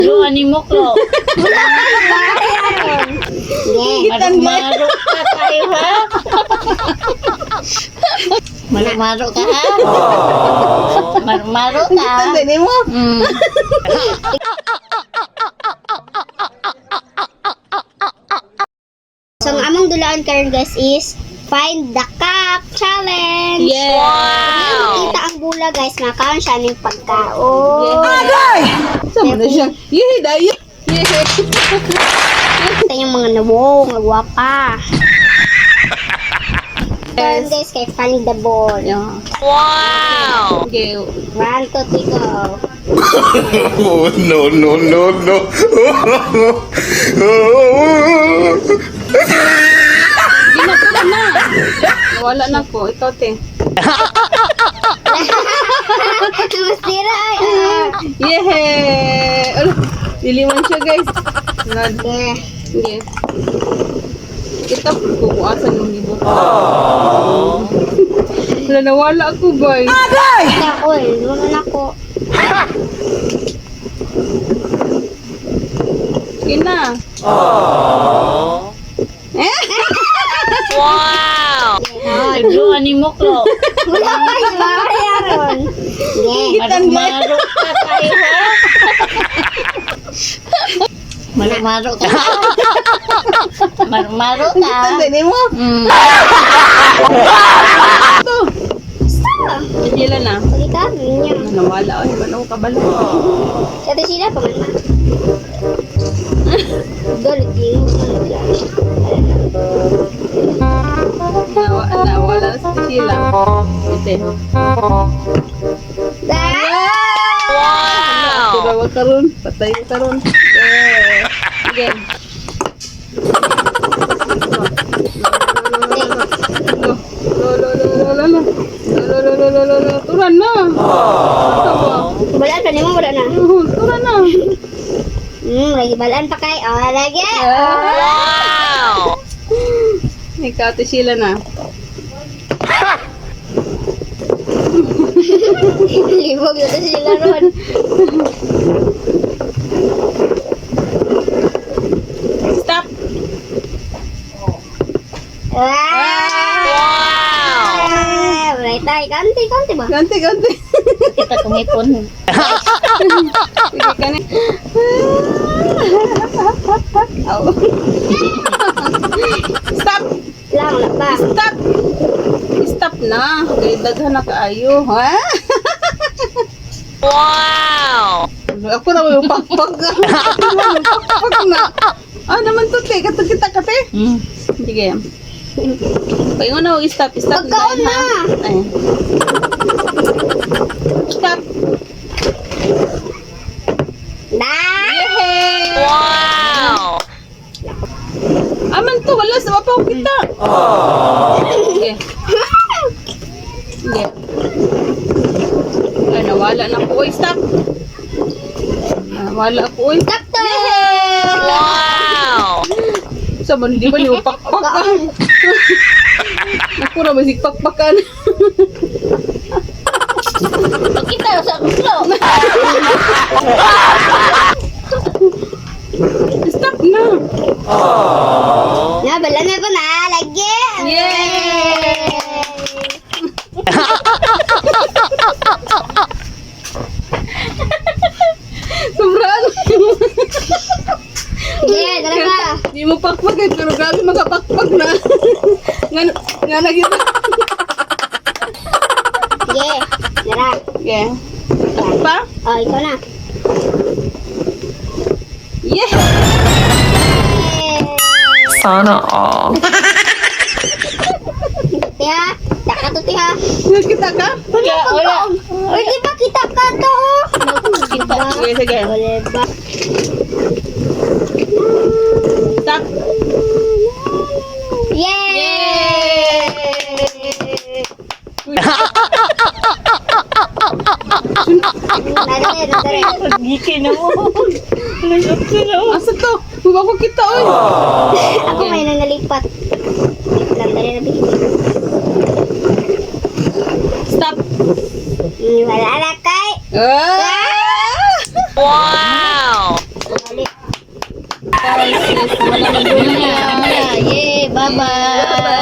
Lo, ani mo ko. Yeah. Marumaro ka tayo, ha? Marumaro ka, ha? Marumaro ka. Tanda mo. So, ang among dulaan karon, guys, is Find the Cup Challenge. Yeah. Wow! Kita ang bula, guys, makaon siya ning pagkaon. Agay! Sama na siya. Yehey, dayo. Yehey. Kita yung mga nawong, gwapa. Karon, guys, kay Find the Ball. Yeah. Wow! Okay. One, two, three, go. Oh, no, no, no, no. Ginatula na. Wala na ko. Ikaw, te. Masira ay. Ah. Yehey! Ala, dili man siya, guys. Nod. Yeah. Sige. Kita kukuasan yung libo. Wala, nawala ako, guys. Kita ko eh. Wala na ko. Sige na. Eh? Lo, ani mo ko. Wala pa yun. Wala ron. Yeah. Marumaro ka tayo, ha? Marumaro ka. Marumaro ka. Tanda mo. Ito. Sila na. Sige ka, niya. Nawala. Ay, wala ko kabalo. Sa ito sila, paman ma. Galit din. Nawala sa sila. Ite. Ah! Wow! Wow! Karon. Patay ko karon. Yeah. Sige. Lo, lo, lo, lo, lo, lo. Lo, lo, lo, lo, lo, lo. Turan na. Ito ba? Balaan pa nimo, wala na. Oh, turan na. Lagi balaan pa kay. Oh, lagi. Ikaw, Ate Sheila na. Libog na to sila ron. Stop! Wow! Wala tayo. Kanti, kanti ba? Ganti, ganti. Kita kumipon. Sige ka na. Aw. Stop! Lang, wala pa. Stop! Stop na. Kay daghan na kaayo, ha? Wow! Ako na yung pakpak. Ako na yung pakpak na. Ah, naman to, te. Kato kita ka, te. Sige. Paingon na, stop, stop. Pagkaon na. Ay. Stop! Na! Yehey! Wow! Aman to, wala sa mapaw kita. Sige. Sige. Ay, nawala na ko. Oy, stop! Nawala ako. Oy. Stop to! Sa man, di ba niyo pakpak ah? Naku na, may sigpakpakan. Pagkita sa kulo. Stop na! Na, balaan na ko na. Lagi! Yay! Sobrang! Yeah, talaga. Di mo pakpak eh, pero grabe makapakpak na. Nga, nga na kita. Sige. Nara. Okay. Ako pa? Oh, ikaw na. Yeah! Sana all. Tiha. Taka to, tiha. Nakita ka? Wala, wala. Uy, di ba kita ka to? Oh? Kita. Sige, sige. Wala ba? Stop! Yay! Yay! Uy, Dali, dali. Pagiki na mo. asa to? Huwag ko kita, oy! Ako may nanalipat. Wait lang, dali na, baby. Stop! Wala na kay. Ah! Wala man dula. Yeah, bye-bye.